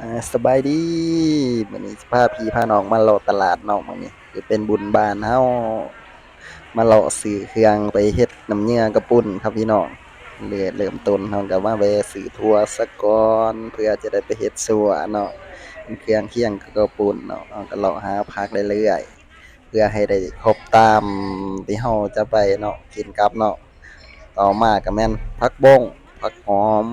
ອ່າ ສະບາຍດີ ມື້ນີ້ຊິພາພີ່ພານ້ອງມາເລາະຕະຫຼາດເນາະ. ມື້ນີ້ຄືເປັນບຸນບ້ານເຮົາ ມາເລາະຊື້ເຄື່ອງໄປເຮັດນ້ຳເຫຍື່ອກະປຸ້ນຄັບພີ່ນ້ອງ. ເລີ່ມ ເລີ່ມຕົ້ນເຮົາກະມາແວ່ຊື້ຖົ່ວສາກ່ອນ ເພື່ອຈະໄດ້ໄປເຮັດຊົ່ວເນາະ ເປັນເຄື່ອງຄຽງກັບກະປຸ້ນເນາະ. ເຮົາກະເລາະຫາຜັກເລື້ອຍໆ ເພື່ອໃຫ້ໄດ້ຄົບຕາມທີ່ເຮົາຈະໄປເນາະ ກິນກັບເນາະ. ຕໍ່ມາກະແມ່ນຜັກບົ້ງ ຜັກຫອມ.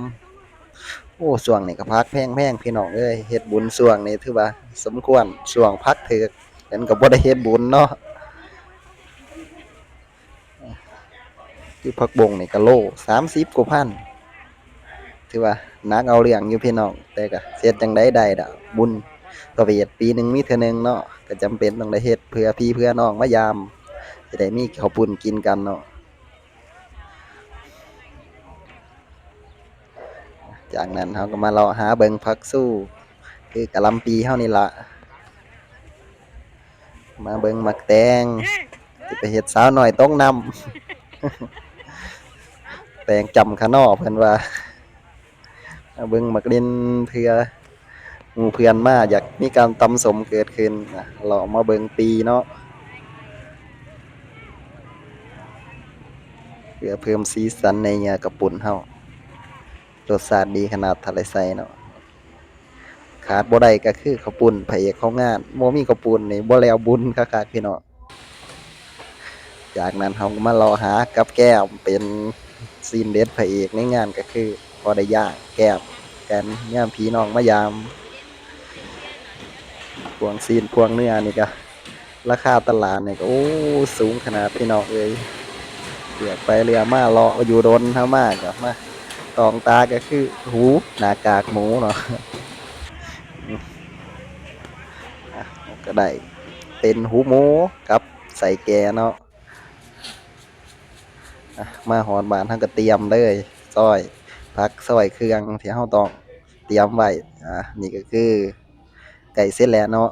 ໂອ້ ຊ່ວງນີ້ກະຜັກແພງໆ ພີ່ນ້ອງເອີຍ ເຮັດບຸນຊ່ວງນີ້ຖືວ່າສົມຄວນ ຊ່ວງຜັກຖືກ ເພິ່ນກະບໍ່ໄດ້ເຮັດບຸນເນາະ. ຄືຜັກບົ້ງນີ້ກະໂລສາມສິບກວ່າພັນ ຖືວ່າໜັກເອົາເລື່ອງຢູ່ພີ່ນ້ອງ ແຕ່ກະເຮັດຈັ່ງໃດໄດ້ດອກ ບຸນພະເວດປີໜຶ່ງມີເທື່ອໜຶ່ງເນາະ ກະຈຳເປັນຕ້ອງໄດ້ເຮັດເພື່ອພີ່ເພື່ອນ້ອງມາຢາມ ຈະໄດ້ມີເຂົ້າປຸ້ນກິນກັນເນາະ. ຈາກນັ້ນເຮົາກະມາເລາະຫາເບິ່ງຜັກຊູ ຄືກະຫຼ່ຳປີເຮົານີ້ລະ ມາເບິ່ງໝາກແຕງ ຊິໄປເຮັດສາວນ້ອຍຕົກນ້ຳ ແຕງຈ້ຳຂະໜໍ່ເພິ່ນວ່າ. ມາເບິ່ງໝາກລິນ ເພື່ອໝູ່ເພື່ອນມາ ຢາກມີການຕຳສົ້ມເກີດຂຶ້ນ. ເລາະມາເບິ່ງປີເນາະ ເພື່ອເພີ່ມສີສັນໃນເຫຍື່ອກະປຸ້ນເຮົາ ລົດຊາດດີຂະໜາດ ຖ້າໄດ້ໃສ່ເນາະ. ຂາດບໍ່ໄດ້ກະຄືເຂົ້າປຸ້ນ ພະເອກຂອງງານ ບໍ່ມີເຂົ້າປຸ້ນນີ້ບໍ່ແລ້ວບຸນຄັກໆ ພີ່ນ້ອງ. ຈາກນັ້ນເຮົາກະມາເລາະຫາກັບແກ້ມ ເປັນຊີ້ນເດັດພະເອກໃນງານ ກະຄືພໍໄດ້ຍ່າງແກ້ມກັນຍາມພີ່ນ້ອງມາຢາມ. ພວງຊີ້ນພວງເນື້ອນີ້ກະ ລາຄາຕະຫຼາດນີ້ກະ ໂອ້ ສູງຂະໜາດພີ່ນ້ອງເອີຍ. ເລືອກໄປເລືອກມາ ເລາະຢູ່ດົນ ເຮົາມາກະມາ ຕ້ອງຕາກະຄືຫູ ໜ້າກາກໝູເນາະ. ອ່ະ ກະໄດ້ເປັນຫູໝູກັບໄສ້ແກະເນາະ. ອ່ະ ມາຮອດບ້ານເຮົາກະຕຽມເລີຍ ຊອຍຜັກ ຊອຍເຄື່ອງທີ່ເຮົາຕ້ອງຕຽມໄວ້. ອ່າ ນີ້ກະຄືໃກ້ເສັດແລ້ວເນາະ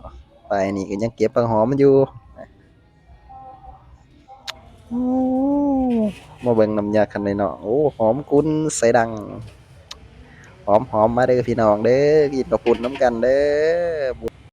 ໄປນີ້ກະຍັງເກັບຜັກຫອມມັນຢູ່. ໂອ້ ມາເບິ່ງນ້ຳຢາຄັນໄດເນາະ ໂອ້ ຫອມກຸ່ນໃສ່ດັງ ຫອມໆ ມາເດີພີ່ນ້ອງເດີ ກິນເຂົ້າປຸ້ນນຳກັນເດີ.